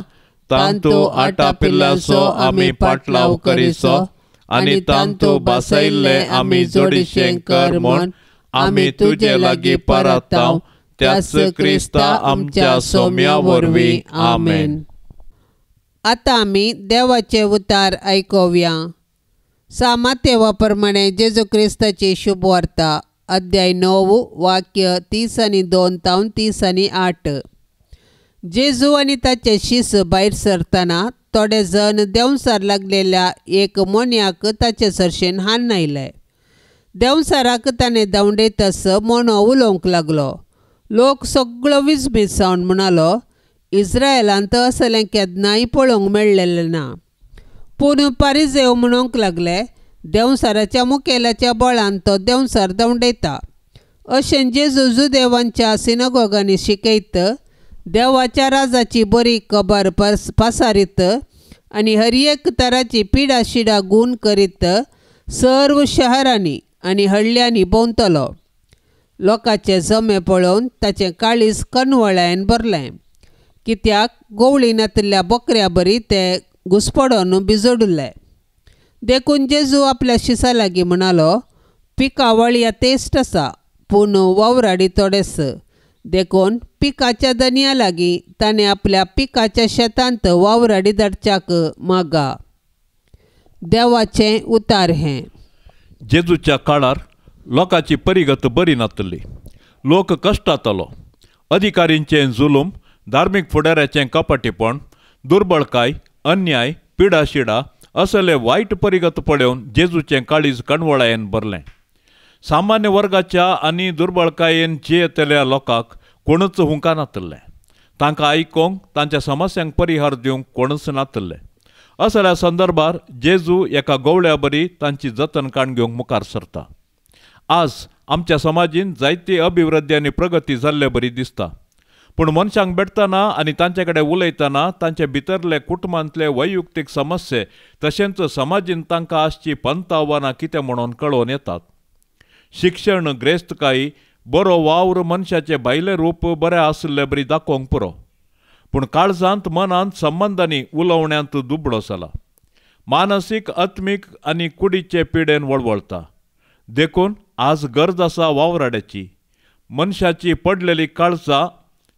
तांतू आटापिल्ल्याचो आमी पाटलाव करिसो आनी तांतू बसयल्ले आमी जोडीशें कर म्हूण आमी तुजे लागीं परताव त्याच क्रिस्ता आमच्या सोम्या वरवीं आमेन. आतां आमी देवाचे उतार आयकुया. सामातेवा प्रमाणे जेजू क्रिस्ताची शुभवार्ता अध्याय 9 वाक्य 30 आनी 2 तावन 30 आनी 8. जेजू आनी ताचे शीस भायर सरतना थोडे जण देंवसार लागलेल्या एक मोन्याक ताचे सरशेन हाडून आयले. देंवसाराक ताणें धांवडयतस मोनो उलोवंक लागलो. लोक सगळो विजमीत जावन म्हणालो, इस्रायलांत असलें केन्नाय पळोवंक मेळ्ळेलें ना. पूण पारिजेव म्हणूंक लागले, देंवसाराच्या मुखेल्याच्या बळान तो देंवसार धांवडयता. अशें जेजू जुदेवांच्या सिनागोगांनी शिकयत, देवाच्या राजाची बरी खबर पासारीत आनी हर एक तराची पिडा शिडा गूण करीत सर्व शहरांनी आनी हळ्ळ्यांनी भोंवतलो. लोकांचे जमे पळोवन ताचें काळीज कनवळ्यान भरलें, कित्याक गोवळी नातिल्ल्या बकऱ्या बरी ते घुसपडोन बिजोडुल्ले. देखून जेजू आपल्या शिसा लागीं म्हणालो, पिकावळ या तेस्ट आसा पूण वावराडी थोडेस. देखून पिकाच्या दनया लागीं ताणें आपल्या पिकाच्या शेतांत वावराडी धाडच्याक मागा. देवाचें उतार हें. जेजूच्या काळार लोकांची परिगत बरी नातली. लोक कश्टातलो. अधिकारींचें जुलूम, धार्मीक फुडाऱ्याचें कपाटीपण, दुर्बळकाय, अन्याय, पिडाशिडा असले वायट परिगत पळोवन जेजूचें काळीज कणवळायेन भरलें. सामान्य वर्गाच्या आनी दुर्बळकायेन जियेतल्या लोकांक कोणूच हुंका नातले. तांकां आयकोंक, तांच्या समस्यांक परिहार दिवंक कोणूच नातले. असल्या संदर्भार जेजू एका गोवळ्या बरी तांची जतन काण घेवंक मुखार सरता. आज आमच्या समाजीन जायती अभिवृद्धी आनी प्रगती जाल्ले बरी दिसता, पूण मनशांक भेटतना आनी तांचे कडेन उलयतना तांचे भितरले कुटुंबांतले वैयक्तीक समस्ये तशेंच समाजीन तांकां आसची पंत आव्हानां कितें म्हणून कळोवन येतात. शिक्षण, ग्रेस्तकाय, बरो वावर मनशाचें भायलें रूप बरें आशिल्ले बरी दाखोवंक पुरो, पूण काळजांत, मनांत, संबंदांनी, उलोवण्यांत दुबळो जाला. मानसीक, आत्मीक आनी कुडीचे पिडेन वळवळटा. देखून आज गरज आसा वावराड्याची. मनशाची पडलेली काळजां,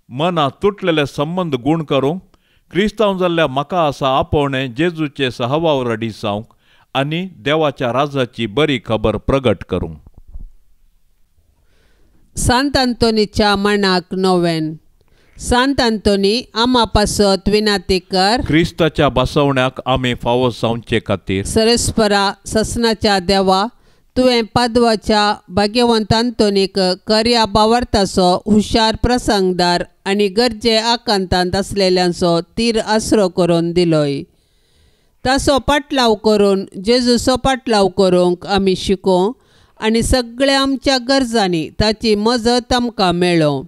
मनां तुटलेले संबंद गूण करूंक क्रिस्तांव जाल्ल्या म्हाका आसा आपोवणें जेजूचे सहवावराडी जावंक आनी देवाच्या राजाची बरी खबर प्रगट करूंक. सांत आंतोनीच्या मनाक नोवेन. सांत आंतोनी आमा पासत विनाती कर. क्रिस्ताच्या बसवण्याक आमी फावो जावचे खातीर. सरस्परा ससनाच्या देवा, तुवें पादवाच्या भाग्यवंत आंतोनीक कर्या बावरताचो हुशार प्रसंगदार आनी गरजे आकांतांत आसलेल्यांचो तीर आसरो करून दिलोय. ताचो पाटलाव करून जेजूचो पाटलाव करूंक आमी शिकों आनी सगळ्या आमच्या गरजांनी ताची मजत आमकां मेळो.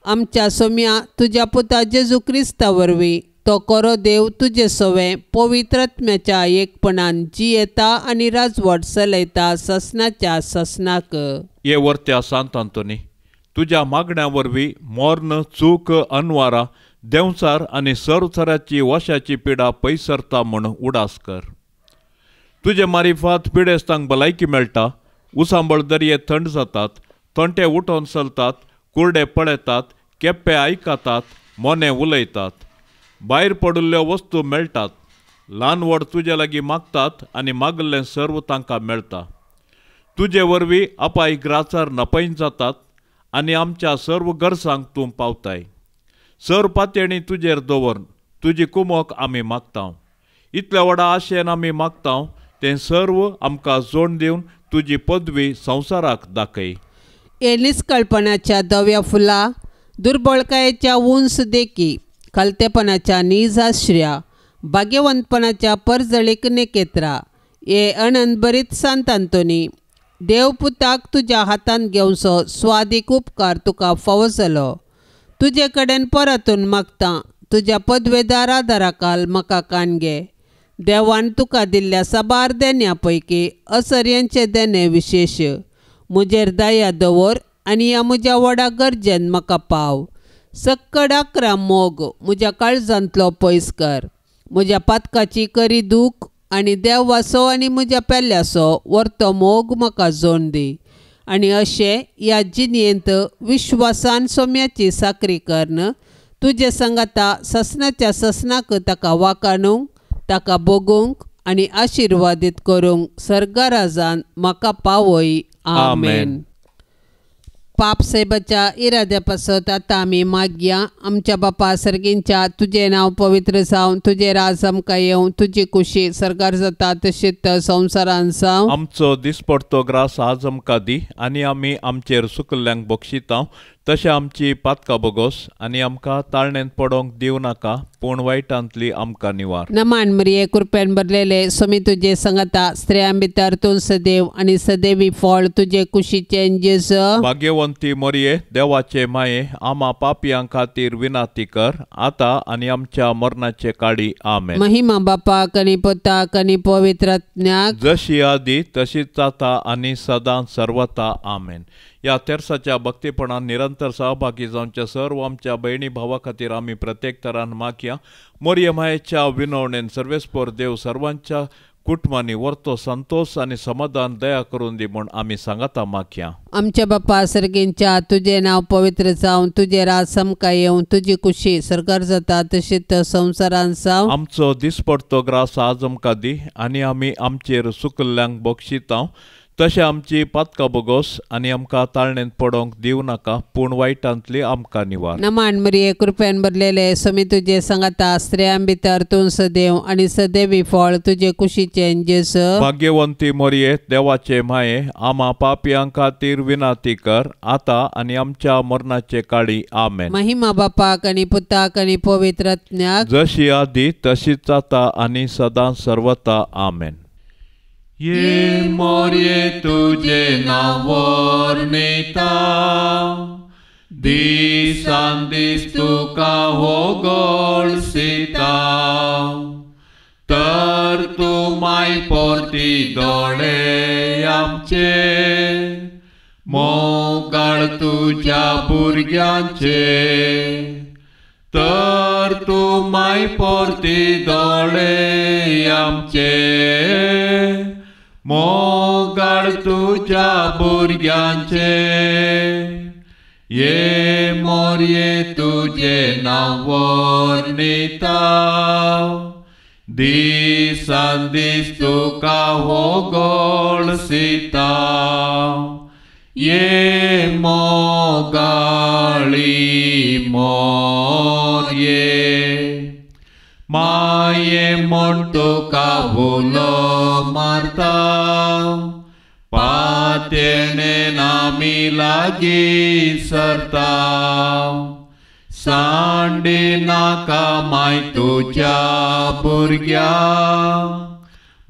आमच्या सोम्या तुज्या पुता जेजू क्रिस्ता वरवीं तो करो देव तुजे सवें पवित्र आत्म्याच्या एकपणान जियेता आनी राजवट चलयता ससनाच्या ससनाक. ये वरत्या सांत आंतोनी, तुज्या मागण्या वरवीं मोर्न, चूक, अनवारा, देंवचार आनी सरसराची वशाची पिडा पयसरता म्हूण उडास कर. तुजे मारिफात पिडेस्तांक भलायकी मेळटा, उसांबळ दर्ये थंड जातात, तंटे उठोवन चलतात, कुर्डे पळयतात, केप्पे आयकतात, मोने उलयतात, भायर पडिल्ल्यो वस्तू मेळटात, ल्हान व्हड तुजे लागीं मागतात आनी मागिल्लें सर्व तांकां मेळटा. तुजे वरवीं अपाय ग्राचार नपयन जातात आनी आमच्या सर्व गरजांक तूं पावताय. सर्व पातयेणी तुजेर दवरून तुजी कुमोक आमी मागता. इतल्या व्हडा आशेन आमी मागता तें सर्व आमकां जोड दिवन तुजी पदवी संवसाराक दाखय. हे निस्कळपणाच्या धव्या फुला, दुर्बळकायेच्या उंच देखी, खालतेपणाच्या नीज आश्र्या, भाग्यवंतपणाच्या परजळीक नेकेत्रा, हे अनंतभरीत सांत आंतोनी, देव पुताक तुज्या हातांत घेवचो स्वादीक उपकार तुका फावो जालो. तुजे कडेन परतून मागता, तुज्या पदवेदार आदाराकाल म्हाका कान घे. देवान तुका दिल्ल्या साबार देण्या पैकी असर्यांचे देणे विशेश. म्हजेर दया दवर आनी ह्या म्हज्या व्हडा गरजेन म्हाका पाव. सक्कड आकरा मोग म्हज्या काळजांतलो पयस कर. म्हज्या पातकाची करी दूख आनी देवाचो आनी म्हज्या पेल्याचो वर्तो मोग म्हाका जोड दी. आनी अशें ह्या जिणेंत विश्वासान सोम्याची साकरी करून तुजे संगाता ससनाच्या ससनाक ताका वाकाणूंक, ताका भोगूंक आनी आशिर्वादीत करूंक सर्गराजान म्हाका पावय. आमेन. पाप साहेबाच्या इराद्या पासत आतां आमी मागया. आमच्या बापा सर्गींच्या, तुजें नांव पवित्र जावं, तुजें राज आमकां येवं, तुजी कुशी सर्गार जाता तशीच संवसारान जावं. आमचो दिसपडतो ग्रास आज आमकां दी आनी आमी आमचेर सुकल्ल्यांक बक्षिता तशें आमची पातकां बोगोस आनी आमकां ताळणेंत पडोवंक दिवं नाका, पूण वायटांतली आमकां निवार. नमान मरिये, कृपेन भरलेले, स्वामी तुजे संगता, स्त्रियां भितर तूं सदैव आनी सदैवी फळ तुजे कुशीचें जेजू. भाग्यवंती मरिये, देवाचे माये, आमा पापयां खातीर विनाती कर आतां आनी आमच्या मरणाचे काळी. आमेन. महिमा बापाक आनी पुताक आनी पवित्र आत्म्याक, जशी आदी तशीच आतां आनी सदां सर्वता. आमेन. ह्या तेर्साच्या भक्तीपणान निरंतर सहभागी जावच्या सर्व आमच्या भयणी भावा खातीर आमी प्रत्येक तरान मागया. मोरये मायेच्या विनवणेन सर्वेस्पर देव सर्वांच्या कुटुंबांनी वर्तो संतोष आनी समाधान दया करून दी म्हूण आमी सांगाता मागया. आमच्या बापा सर्गींच्या, तुजें नांव पवित्र जावं, तुजें राज आमकां येवं, तुजी कुशी सर्गार जाता तशीच संवसारान जावं. आमचो दिसपडतो ग्रास आज आमकां दी आनी आमी आमचेर सुकल्ल्यांक बक्षिता तशें आमची पातकां बोगोस आनी आमकां ताळणेंत पडोवंक दिवं नाका, पूण वायटांतली आमकां निवार. नमान मरिये, कृपेन भरलेले, स्वामी तुजे संगाता, स्त्रियां भितर तूं सदैव आनी सदैवी फळ तुजे कुशीचें जेजू. भाग्यवंती मरिये, देवाचे माये, आमा पापयां खातीर विनाती कर आतां आनी आमच्या मरणाचे काळी. आमेन. महिमा बापाक आनी पुताक आनी पवित्र आत्म्याक, जशी आदी तशीच आतां आनी सदां सर्वता. आमेन. ये मोरये तुझे नांव वर्णिता, दिसांचे दिसान दीस तुका होगळसिता तर तूं माय परती दोळे आमचे मोगाळ तुज्या भुरग्यांचे तर तूं माय परती दोळे आमचे मोगाळ तुज्या भुरग्यांचे ये मोरये तुजे नांव वर्णिता दिसान दीस तुका होगळसिता ये मोगाळी मोरये माये म्हण तुका उलो मारता पातेणे आमी लागीं सरता सांडी नाका माय तुज्या भुरग्यांक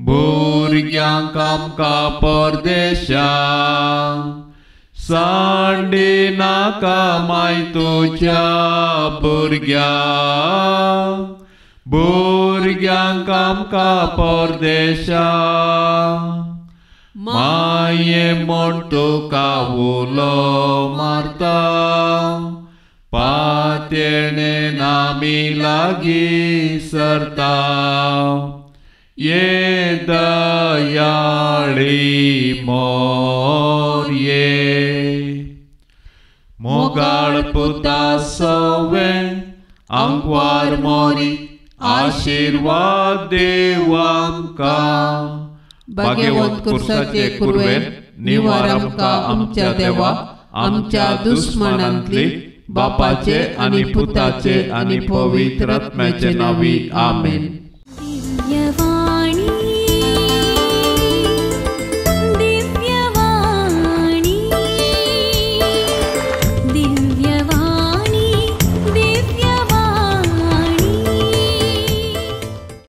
भुरग्यांक आमकां परदेशाक सांडी नाका माय तुज्या भुरग्यांक भुरग्यांक आमकां परदेशाक माये म्हण तुका उलो मारता पातेणे आमी लागीं सरता ये दयाळी मोरये मोगाळ पुता सवे आंकवार मोरी आशिर्वाद देव आमकां भाग्यवंत कुर्साचे कुरवेन निवार आमकां आमच्या देवा आमच्या दुस्मानांतली बापाचे आनी पुताचे आनी पवित्र आत्म्याचे नांवी आमेन.